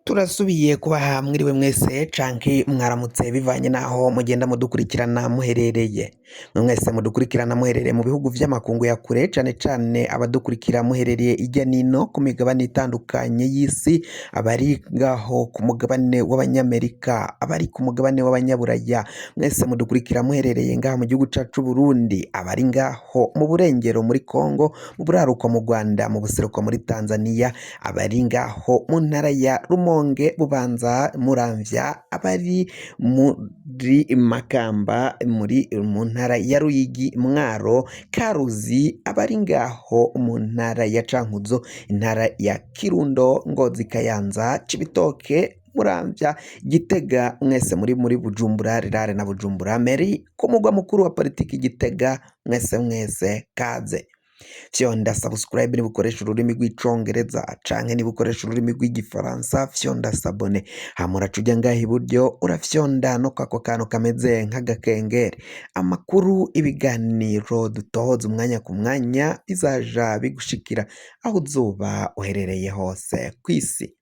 Turasubiye kubaha mwiriwe mwese canke mwaramutse bivanye naho mugenda mudukurikirana muherereye. Mwe mwese mudukurikirana muherereye mu bihugu vy'amakungu ya kure cane cane abadukurikira muherereye irya nino ku migabane itandukanye y'isi, abari ngaho ku mugabane w'abanyamerika, abari ku mugabane w'abanyaburaya, mwese mudukurikira muherereye ngaha mu gihugu cacu c'Uburundi, abari ngaho mu burengero muri Kongo, mu buraruko mu Rwanda, mu buseruko muri Tanzania, abari ngaho mu ntara ya Rumonge, Bubanza, Muramvya, abari muri Makamba, muri mu ntara ya Ruyigi, Mwaro, Karuzi, abari ngaho mu ntara ya Cankuzo, intara ya Kirundo, Ngozi, Kayanza, Cibitoke, Muramvya, Gitega, mwese muri Bujumbura rirare na Bujumbura meri ku mugwa mukuru wa politiki Gitega, mwese mwese kaze. Fyonda subscribe niba ukoresha ururimi rw'icongereza canke niba ukoresha ururimi rw'igifaransa fyonda s'abonner, hama uraca uja ngaha iburyo urafyonda no kwako kantu kameze nk'agakengeri. Amakuru, ibiganiro dutohoza umwanya ku mwanya bizaja bigushikira aho uzoba uherereye hose kw'isi.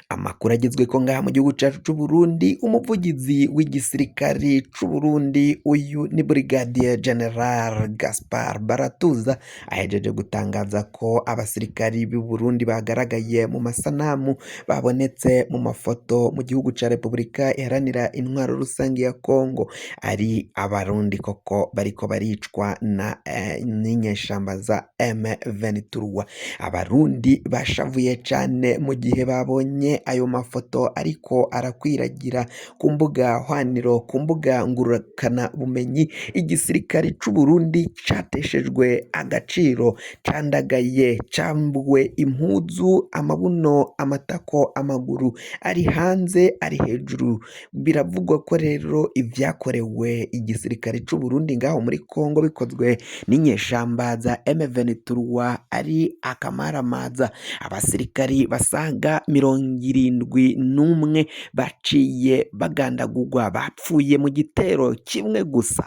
Amakuru agezweko ngaha mu gihugu cacu c'Uburundi, umuvugizi w'igisirikare c'Uburundi uyu ni Brigadier General Gaspard Baratuza ahejeje gutangaza ko abasirikari b'u Burundi bagaragaye mu masanamu babonetse mu mafoto mu gihugu ca Repubulika Iharanira Intwaro Rusangi ya Kongo ari abarundi koko bariko baricwa na n'inyeshamba za M23. Abarundi bashavuye cane mu gihe babonye ayo mafoto ariko arakwiragira ku mbuga hwaniro, ku mbuga ngurukana bumenyi. Igisirikare c'u Burundi cateshejwe agaciro, candagaye, cambuwe impuzu, amabuno, amatako, amaguru ari hanze, ari hejuru. Biravugwa ko rero ivyakorewe igisirikare c'u Burundi ngaho muri Kongo bikozwe n'inyeshamba za M23 ari akamaramaza. Abasirikari basaga 71 baciye bagandagurwa, bapfuye mu gitero kimwe gusa.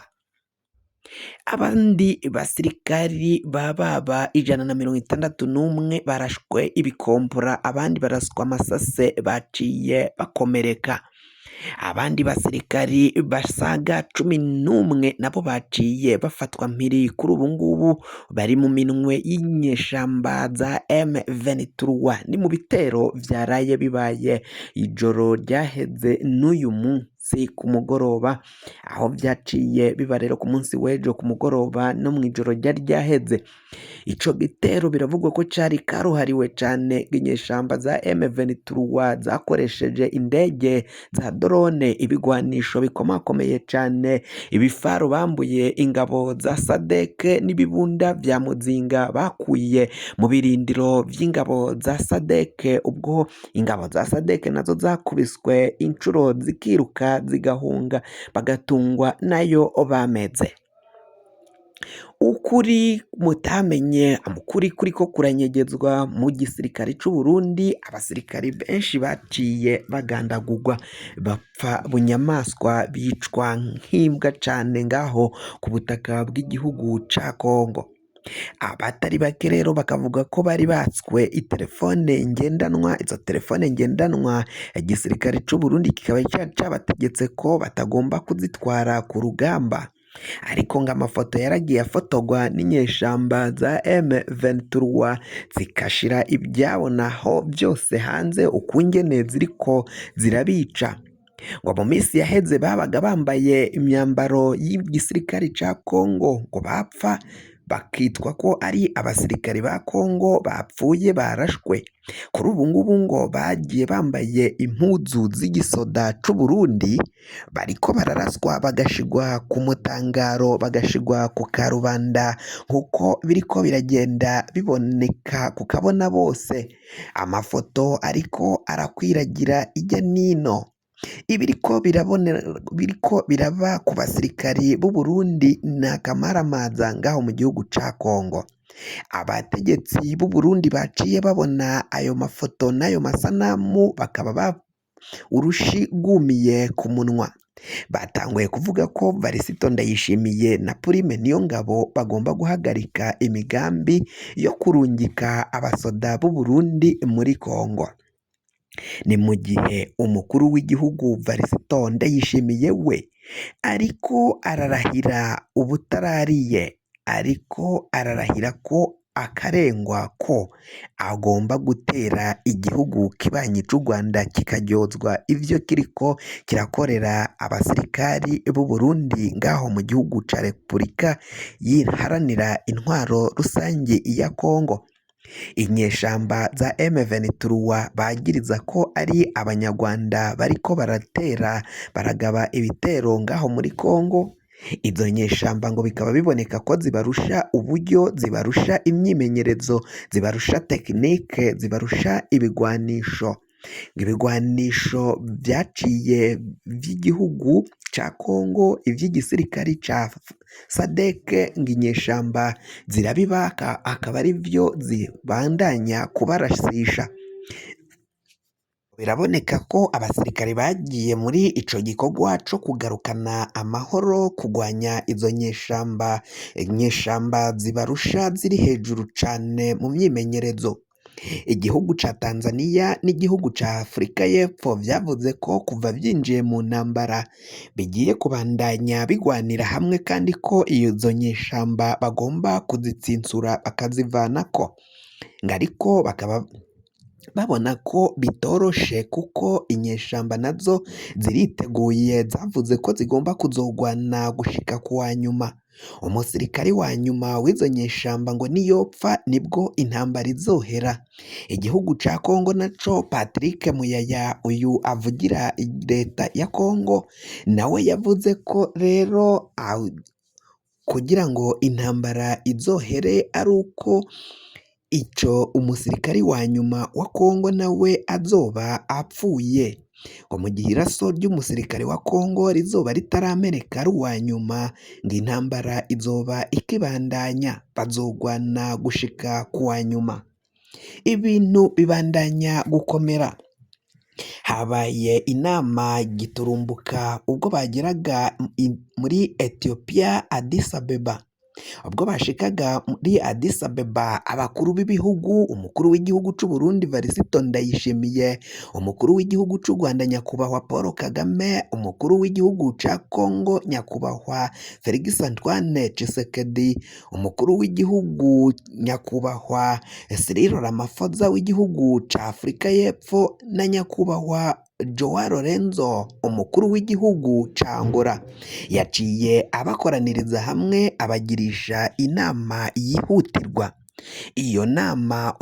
Abandi basirikari bababa 161 barashwe ibikompora, abandi baraswa amasase baciye bakomereka. Abandi basirikari basaga 11 nabo baciye bafatwa mpiri, kuri ubu ngubu bari mu minwe y'inyeshamba za M23. Ni mu bitero vyaraye bibaye ijoro ryaheze n'uyu munsi ku mugoroba, aho vyaciye biba rero ku munsi w'ejo ku mugoroba no mw'ijoro ryari ryaheze. Ico gitero biravugwa ko cari karuhariwe cane inyeshamba za M23 zakoresheje indege za drone, ibigwanisho bikomakomeye cane, ibifaru bambuye ingabo za SADC n'ibibunda vya muzinga bakuye mu birindiro vy'ingabo za SADC, ubwo ingabo za SADC nazo zakubiswe incuro zikiruka zigahunga bagatungwa nayo bameze. Ukuri mutamenye, ukuri kuriko kuranyegezwa mu gisirikare c'u Burundi, abasirikari benshi baciye bagandagurwa bapfa bunyamaswa, bicwa nk'imbwa cane ngaho ku butaka bw'igihugu ca Kongo. Abatari bake rero bakavuga ko bari batswe itelefone ngendanwa, izo telefone ngendanwa igisirikare c'u Burundi kikaba cabategetse ko batagomba kuzitwara ku rugamba, ariko ngo amafoto yaragiye afotorwa n'inyeshamba za M23 zikashira ibyabonaho byose hanze ukungene ziriko zirabica. Ngo mu minsi yaheze babaga bambaye imyambaro y'igisirikare ca Kongo, ngo bapfa bakitwa ko ari abasirikare ba Kongo bapfuye barashwe. Kuri ubu ngubu ngo bagiye bambaye impuzu z'igisoda c'u Burundi, bariko bararaswa bagashigwa ku mutangaro, bagashigwa ku karubanda, nkuko biriko biragenda biboneka ku kabona bose. Amafoto ariko arakwiragira ijya nino. Ibiriko biriko biraba ku basirikari b'u Burundi ni akamaramaza ngaho mu gihugu ca Kongo. Abategetsi b'u Burundi baciye babona ayo mafoto n'ayo masanamu bakaba urushi rwumiye ku munwa. Batanguye kuvuga ko Varisito Ndayishimiye na Prime Niyongabo bagomba guhagarika imigambi yo kurungika abasoda b'u Burundi muri Kongo. Ni mu gihe umukuru w'igihugu Varisito Ndayishimiye we ariko ararahira ubutarariye, ariko ararahira ko akarengwa ko agomba gutera igihugu kibanyi c'u Rwanda kikaryozwa ivyo kiriko kirakorera abasirikari b'u Burundi ngaho mu gihugu ca Repubulika yiharanira intwaro rusangi ya Kongo. Inyeshamba za M23 bagiriza ko ari abanyarwanda bariko baratera baragaba ibitero ngaho muri Kongo. Izo nyeshamba ngo bikaba biboneka ko zibarusha uburyo, zibarusha imyimenyerezo, zibarusha tekinike, zibarusha ibigwanisho. Ibigwanisho vyaciye vy'igihugu ca Kongo, ivy'igisirikari ca SADC, ngo inyeshamba zirabibaka akaba arivyo zibandanya kubarasisha. Biraboneka ko abasirikare bagiye muri ico gikorwa co kugarukana amahoro, kugwanya izo nyeshamba, inyeshamba zibarusha ziri hejuru cane mu myimenyerezo. Igihugu ca Tanzania n'igihugu ca Afurika y'Epfo vyavuze ko kuva vyinjiye mu ntambara bigiye kubandanya bigwanira hamwe kandi ko izo nyeshamba bagomba kuzitsinsura bakazivanako. Ngo ariko bakaba babona ko bitoroshe kuko inyeshamba nazo ziriteguye zavuze ko zigomba kuzogwana gushika ku wa nyuma. Umusirikari wa nyuma w'izo nyeshamba ngo niyopfa nibwo intambara izohera. Igihugu ca Kongo naco Patrick Muyaya uyu avugira leta ya Kongo nawe yavuze ko rero kugira ngo intambara izohere ari uko ico umusirikari wa nyuma wa Kongo nawe azoba apfuye. Ngo mu gihe iraso ry'umusirikare wa Kongo rizoba ritarameneka ari uwa nyuma, ngo intambara izoba ikibandanya, bazogwana gushika ku wa nyuma. Ibintu bibandanya gukomera. Habaye inama giturumbuka ubwo bageraga muri Ethiopia Addis Abeba. Ubwo bashikaga muri Addis Abeba abakuru b'ibihugu, umukuru w'igihugu c'u Burundi Varisito Ndayishimiye, umukuru w'igihugu c'u Rwanda nyakubahwa Paul Kagame, umukuru w'igihugu ca Congo nyakubahwa Felix Antoine Tshisekedi, umukuru w'igihugu nyakubahwa Cyril Ramaphosa w'igihugu ca Afurika y'Epfo na nyakubahwa Joao Lorenzo umukuru w'igihugu ca Angola yaciye abakoraniriza hamwe abagirisha inama yihutirwa. Iyo nama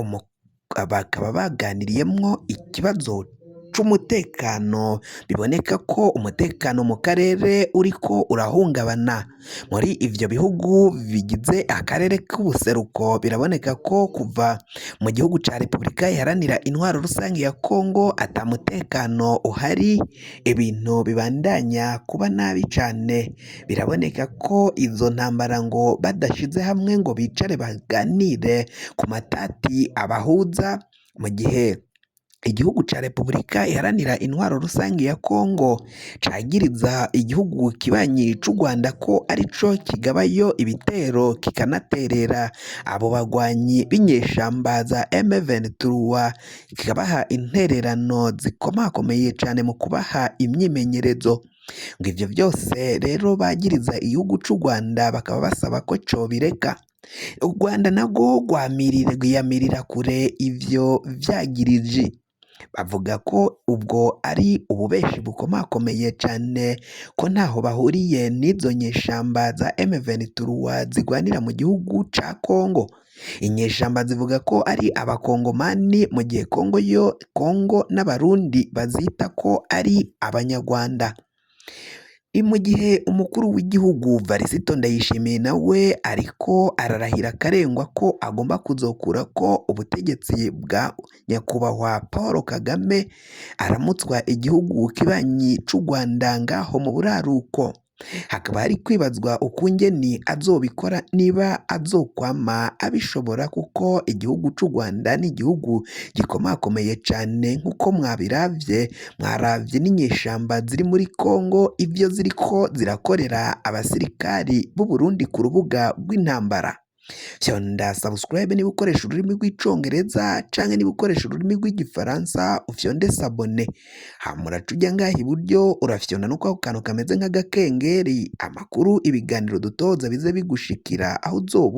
bakaba baganiriyemwo ikibazo c'umutekano biboneka ko umutekano mu karere uriko urahungabana. Muri ivyo bihugu bigize akarere k'ubuseruko biraboneka ko kuva mu gihugu ca Repubulika Iharanira Intwaro Rusange ya Kongo ata mutekano uhari, ibintu bibandanya kuba nabi cane. Biraboneka ko izo ntambara ngo badashize hamwe ngo bicare baganire ku matati abahuza, mu gihe igihugu ca Repubulika Iharanira Intwaro Rusange ya Kongo cagiriza igihugu kibanyi c'u Rwanda ko arico kigabayo ibitero kikanaterera abo bagwanyi b'inyeshamba za M23, kikabaha intererano zikomakomeye cane mu kubaha imyimenyerezo. Ngo ivyo vyose rero bagiriza igihugu c'u Rwanda bakaba basaba ko cobireka. U Rwanda narwo rwiyamirira kure ivyo vyagiriji, bavuga ko ubwo ari ububeshi bukomakomeye cane ko ntaho bahuriye n'izo nyeshamba za M23 zigwanira mu gihugu ca Kongo. Inyeshamba zivuga ko ari abakongomani mu gihe Kongo yo Kongo n'abarundi bazita ko ari abanyarwanda. Mu gihe umukuru w'igihugu Varisito Ndayishimiye nawe ariko ararahira akarengwa ko agomba kuzokurako ubutegetsi bwa nyakubahwa Paul Kagame aramutswa igihugu kibanyi c'u Rwanda ngaho mu buraruko. Hakaba hari kwibazwa ukungeni azobikora niba azokwama abishobora kuko igihugu c'u Rwanda ni igihugu gikomakomeye cane nk'uko mwabiravye, mwaravye n'inyeshamba ziri muri Kongo ivyo ziriko zirakorera abasirikari b'u Burundi ku rubuga rw'intambara. Fyonda subscribe niba ukoresha ururimi rw'Icongereza, canke niba ukoresha ururimi rw'Igifaransa ufyonde s'abonner. Hama uraca uja ngaha iburyo, urafyonda no kwako kantu kameze nk'agakengeri, amakuru, ibiganiro dutoza bize bigushikira aho uzoba.